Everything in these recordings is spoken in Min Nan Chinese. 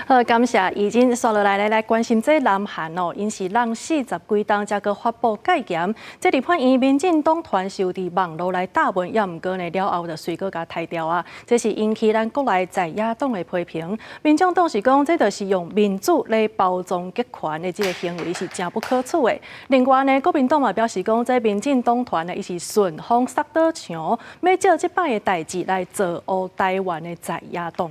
好，感謝怡珍，紲落來咧來關心這南韓哦，𪜶是人40幾冬才閣發布戒嚴，這立法院民進黨團受佇網路來貼文，也毋過呢了後就隨閣共刣掉啊，這是引起咱國內在野黨的批評。民眾黨是講，這就是用民主來包裝極權的這个行為是誠不可取的。另外呢，國民黨嘛表示講，這民進黨團呢，伊是順風捒倒牆，欲藉這擺的代誌來造烏台灣的在野黨。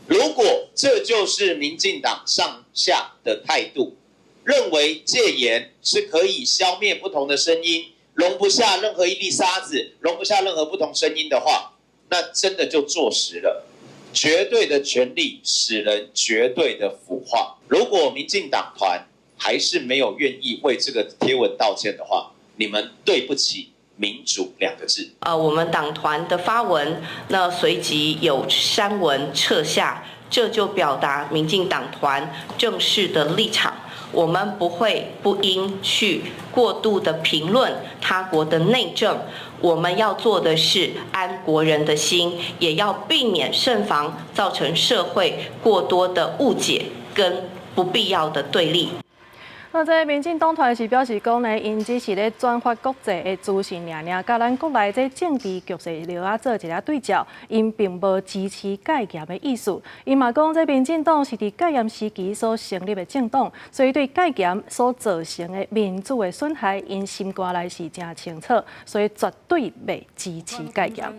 如果這就是民進黨上下的態度，認為戒嚴是可以消滅不同的聲音，容不下任何一粒沙子，容不下任何不同聲音的話，那真的就坐實了，絕對的權力使人絕對的腐化。如果民進黨團還是沒有願意為這個貼文道歉的話，你們對不起民主兩個字。我們黨團的發文，那隨即有刪文撤下，這就表達民進黨團正式的立場。我們不會不應去過度的評論他國的內政，我們要做的是安國人的心，也要避免慎防造成社會過多的誤解跟不必要的對立。那這民進黨團是表示講呢，𪜶只是咧轉發國際的資訊爾爾，佮咱國內這政治局勢著愛做一下對照，𪜶並無支持戒嚴的意思。𪜶嘛講，這民進黨是佇戒嚴時期所成立的政黨，所以對戒嚴所造成的民主的損害，𪜶心肝內是誠清楚，所以絕對袂支持戒嚴。